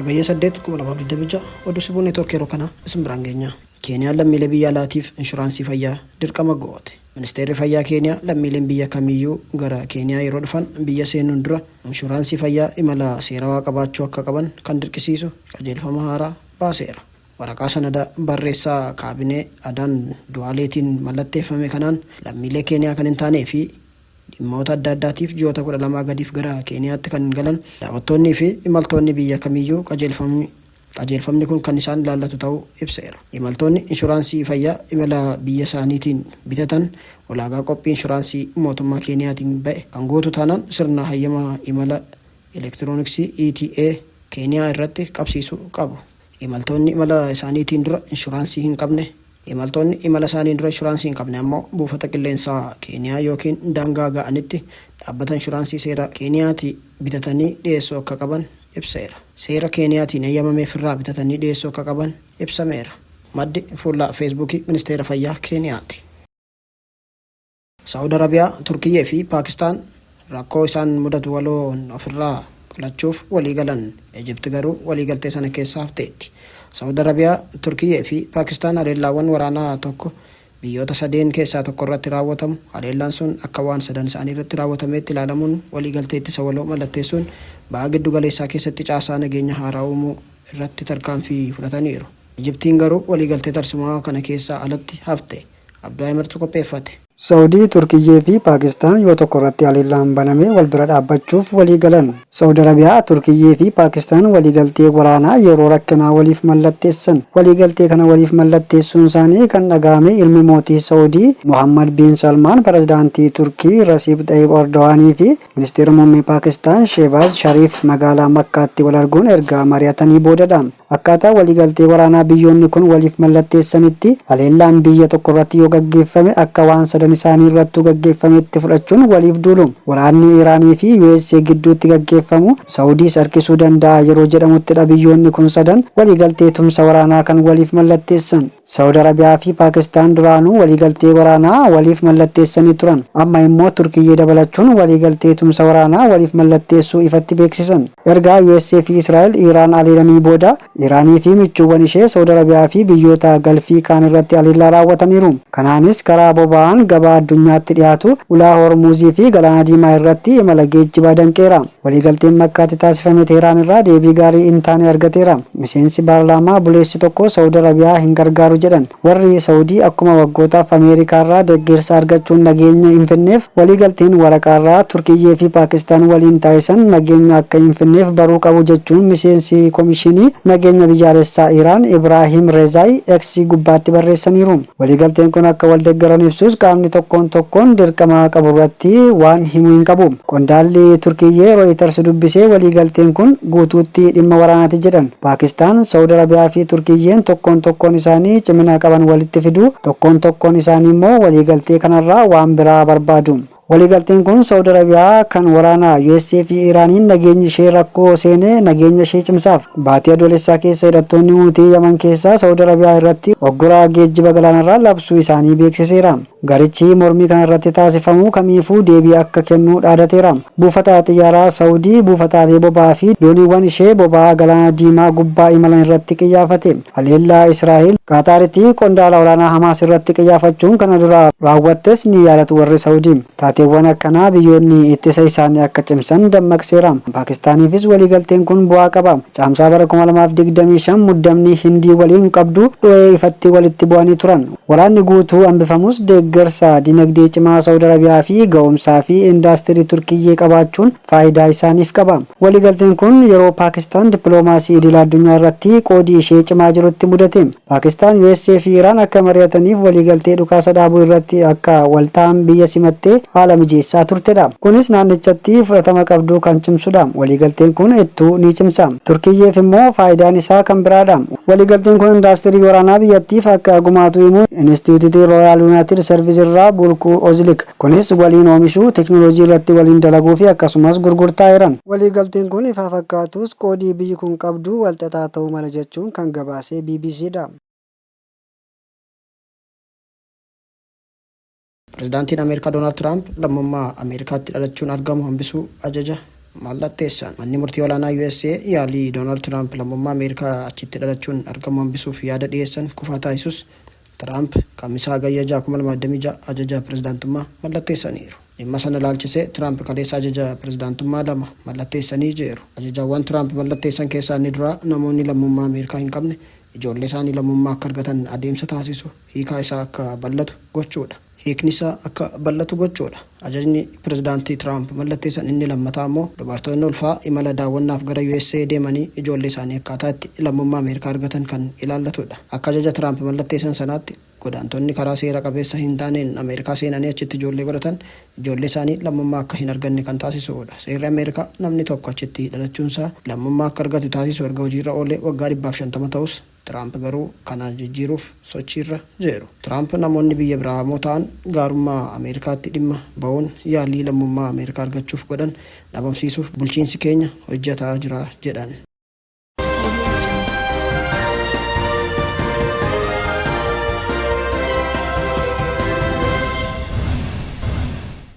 Hagayya 8, 2026 oduu Sibuu Neetwoork yeroo kana isin biraan geenya. Keeniyaan lammiilee biyya alaatiif inshuraansii fayyaa dirqama goote. Ministeerri Fayyaa Keeniyaa lammiileen biyya kamiiyyuu gara Keeniyaa yeroo dhufan biyya seenuun dura inshuraansii fayyaa imala seerawaa qabaachuu akka qaban kan dirqisiisu qajeelfama haaraa baaseera. Waraqaa sanada barreessaa kaabinee Adan Du'aaleetiin mallatteeffame kanaan lammiilee Keeniyaa kan hin taanee fi dhimmoota adda addaatiif ji'oota 12 gadiif gara Keeniyaatti kan galan daawwattoonnii fi imaltoonni biyya kamiiyyuu qajeelfamni qajeelfamni kun kan isaan ilaallatu ta'uu ibseera. Imaltoonni inshuraansii fayyaa imala biyya isaaniitiin bitatan ulaagaa qophii inshuraansii mootummaa Keeniyaatiin ba'e kan guutu taanaan sirna hayyama imala elektirooniksii, ETA, Keeniyaa irratti qabsiisuu qabu. Imaltoonni imala isaaniitiin dura inshuraansii hin qabne Imaltoonni imala isaaniin dura inshuraansii hin qabne ammoo buufata qilleensaa Keeniyaa yookiin daangaa ga'anitti dhaabbata inshuraansii seera Keeniyaatii bitatanii dhiyeessuu akka qaban ibseera. Seera Keeniyaatiin eeyyamameefirraa bitatanii dhiyeessuu akka qaban ibsameera. Maddi, Fuula Feesbuukii Ministeera Fayyaa Keeniyaati. Saa'ud Arabiyaa, Turkiyyee fi Paakistaan rakkoo isaan mudatu waloon ofirraa qolachuuf waliigalan. Ijipt garuu waliigaltee sana keessaa hafteetti. Saa'ud Arabiyaa, Turkiyyee fi Paakistaan haleellaawwan waraanaa tokko biyyoota sadeen keessaa tokkorratti raawwatamu, haleellaan sun akka waan sadan isaaniirratti raawwatameetti ilaalamuun waliigaltee ittisa waloo mallatteessuun Baha Giddugaleessaa keessatti caasaa nageenya haaraa uumuu irratti tarkaanfii fudhataniiru. Ijiptiin garuu waliigaltee tarsimaawaa kana keessaa alatti hafte. Abduu Ahimadtu qopheeffate. Sa'udii, Turkiyyee fi Paakistaan yoo tokkorratti haleellaan baname wal bira dhaabbachuuf walii galan. Sa'ud Arabiyaa, Turkiyyee fi Paakistaan waliigaltee waraanaa yeroo rakkinaa waliif mallatteessan. Waliigaltee kana waliif mallatteessuunsaanii kan dhagahame ilmi mootii Sa'udii Mohaammad Biin Salmaan pirezidaantii Turkii Rasiip Xayib Erdohaanii fi Ministeera Muummee Paakistaan Sheebaaz Shariif magaalaa Makkaatti wal arguun erga mari'atanii boodadha. Akkaataa waliigaltee waraanaa biyyoonni kun waliif mallatteessanitti, haleellaan biyya tokkorratti yoo gaggeeffame akka waan sadan isaanii irrattuu gaggeeffameetti fudhachuun waliif duulu. Waraanni Iraanii fi usa gidduutti gaggeeffamu Sa'udiis harkisuu danda'a yeroo jedhamuttidha biyyoonni kun sadan waliigaltee tumsa waraanaa kan waliif mallatteessan. Sa'ud Arabiyaa fi Paakistaan duraanuu waliigaltee waraanaa waliif mallatteessanii turan. Amma immoo Turkiyyee dabalachuun waliigaltee tumsa waraanaa waliif mallatteessuu ifatti beeksisan. Erga usa fi Israa'el Iraan haleelanii booda, Iraanii fi michuuwwan ishee Sa'ud Arabiyaa fi biyyoota Galfii kaan irratti haleellaa raawwataniiru. Kanaanis karaa boba'aan gabaa addunyaatti dhiyaatu Ulaa Hormuuzii fi Galaana Diimaa irratti imala geejjibaa danqeera. Waliigalteen Makkaatti taasifame Tehraan irraa deebii gaarii hin taane argateera. Miseensi paarlaamaa buleessi tokko Sa'ud Arabiyaa hin gargaaru jedhan. Warri Sa'udii akkuma waggootaaf Ameerikaarraa deggersa argachuun nageenya hin fidneef, waliigalteen waraqaarraa Turkiyyee fi Paakistaan waliin taasisan nageenya akka hin fidneef baruu qabu jechuun miseensi Komishinii Nageenya Biyyaalessaa Iraan Ibraahiim Rezaay X gubbaatti barreessaniiru. Waliigalteen kun akka wal deggeran ibsus qaamni tokkoon tokkoon dirqama qaburratti waan himu hin qabu. Qondaalli Turkiyyee Rooyitars dubbise waliigalteen kun guutuutti dhimma waraanaati jedhan. Paakistaan, Sa'ud Arabiyaa fi Turkiyyeen tokkoon tokkoon isaanii cimina qaban walitti fidu, tokkoon tokkoon isaanii immoo waliigaltee kanarraa waan biraa barbaadu. Waliigalteen kun Sa'ud Arabiyaa kan waraana usa fi Iraaniin nageenyi ishee rakkoo seene nageenya ishee cimsaaf. Baatii Adoolessaa keessa hidhattoonni Huutii Yaman keessaa Sa'ud Arabiyaa irratti uggura geejjiba galaanarraa labsuu isaanii beeksiseera. Garichi mormii kanarratti taasifamu kamiifuu deebii akka kennu dhaadateera. Buufata xiyyaaraa Sa'udii, buufataalee boba'aa fi dooniiwwan ishee boba'aa Galaana Diimaa gubbaa imalan irratti qiyyaafate. Haleellaa Israa'el Qaataaritti qondaala olaanaa Hamaas irratti qiyyaafachuun kana dura raawwattes ni yaadatu warri Sa'udii. Taateewwan akkanaa biyyoonni ittisa isaanii akka cimsan dammaqseera. Paakistaaniifis waliigalteen kun bu'aa qaba. Caamsaa bara 2025 muddamni Hindii waliin qabdu dho'ee ifatti walitti bu'anii turan. Waraanni guutuu hambifamus deeggarsa dinagdee cimaa Sa'ud Arabiyaa fi ga'umsaa fi indaastirii Turkiyyee qabaachuun faayidaa isaaniif qaba. Waliigalteen kun yeroo Paakistaan dippiloomaasii idila addunyaa irratti qoodi ishee cimaa jirutti mudate. Paakistaan usa fi Iraan akka mari'ataniif waliigaltee dhukaasa dhaabuu irratti akka wal ta'an biyya simattee haala mijeessaa turtedha. Kunis naannichatti fudhatama qabdu kan cimsudha. Waliigalteen kun ittuu ni cimsa. Turkiyyeef immoo faayidaan isaa kan biraadha. Waliigalteen kun indaastirii waraanaa biyyattiif akka gumaatu himu Inistitiyuutii Rooyaal Yunaayitid Sarviis irraa Burkuu Ozlik. Kunis waliin oomishuu, teeknooloojii irratti waliin dalaguu fi akkasumas gurgurtaa eeran. Waliigalteen kun ifaa fakkaatus qoodi biyyi kun qabdu walxaxaa ta'uu mala jechuun kan gabaase bbc dha. Pirezidaantiin Ameerikaa Doonaald Tiraamp lammummaa Ameerikaatti dhalachuun argamu hambisuu ajaja mallatteessan. Manni murtii olaanaa USA yaalii Doonaald Tiraamp lammummaa Ameerikaa achitti dhalachuun argamu hambisuuf yaada dhiyeessan kufaa taasisus, Tiraamp Kamisa Hagayya 6, 2026 ajaja pirezidaantummaa mallatteessaniiru. Dhimma sana ilaalchisee Tiraamp kaleessa ajaja pirezidaantummaa lama mallatteessanii jiru. Ajajawwan Tiraamp mallatteessan keessaa inni duraa namoonni lammummaa Ameerikaa hin qabne ijoollee isaanii lammummaa akka argatan adeemsa taasisu hiikaa isaa akka bal'atu gochuudha. Hiikni isaa akka bal'atu gochuudha. Ajajni pirezidaantii Tiraamp mallatteessan inni lammataa ammoo dubartoonni ulfaa imala daawwannaaf gara USA deemanii ijoollee isaanii akkaataa itti lammummaa Ameerikaa argatan kan ilaallatudha. Akka ajaja Tiraamp mallatteessan sanaatti, godaantonni karaa seera qabeessa hin taaneen Ameerikaa seenanii achitti ijoollee godhatan ijoollee isaanii lammummaa akka hin arganne kan taasisuudha. Seerri Ameerikaa namni tokko achitti dhalachuunsaa lammummaa akka argatu taasisu erga hojiirra oolee waggaa 150 ta'us, Tiraamp garuu kana jijjiiruuf sochiirra jiru. Tiraamp namoonni biyya biraa hamoo ta'an gaarummaa Ameerikaatti dhimma ba'uun yaalii lammummaa Ameerikaa argachuuf godhan dhabamsiisuuf bulchiinsi keenya hojjetaa jira jedhan.